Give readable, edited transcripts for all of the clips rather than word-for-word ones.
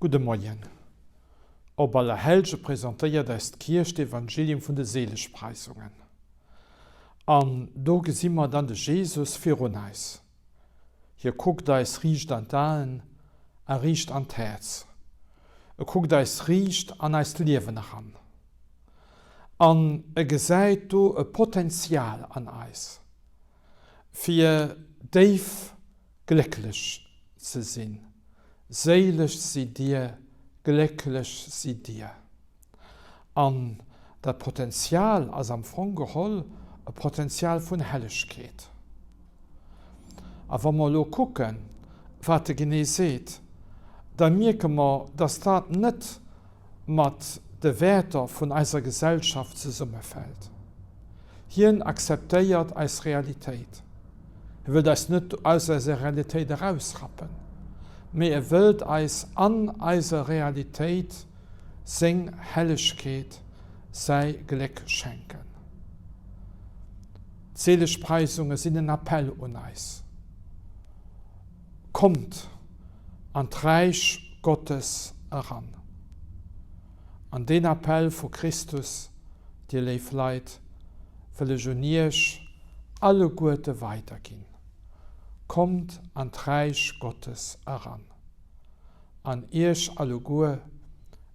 Gudde Moien. Op Allerhellge presentéiert eis d'Kierch d'Evangelium vun de Seelegpreisungen. An do gesi mer dann de Jesus virun eis. Hie kuckt eis riicht an d'Aen a riicht an d'Häerz. E kuckt eis riicht an eist Liewen eran. An e gesäit do e Potenzial an eis, fir déif glécklech ze sinn. Séileg sidd dir, glécklech sidd dir. An dat Potenzial ass am Fong geholl e Potenzial vun Hellegkeet. A wa mer elo kucken, wat e genee seet, da mierke mer, dass dat net mat de Wäerter vun eiser Gesellschaft zesummefält. Hien akzeptéiert eis Realitéit. Hie wëllt eis net aus eiser Realitéit erausrappen, mee e wëllt eis an eiser Realitéit seng Hellegkeet, säi Gléck schenken. D'Seelegpreisunge sinn en Appell un eis, Kommt an d'Räich Gottes eran! An deen Appell vu Christus, dir léif Leit, wëll ech un iech alleguerte weiderginn, Kommt an d'Räich Gottes eran! An iech alleguer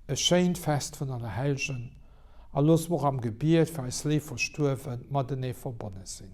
e schéint Fest vun Allerhellgen a loosst mer och am Gebiet fir eis léif Verstuerwe matenee verbonne sinn.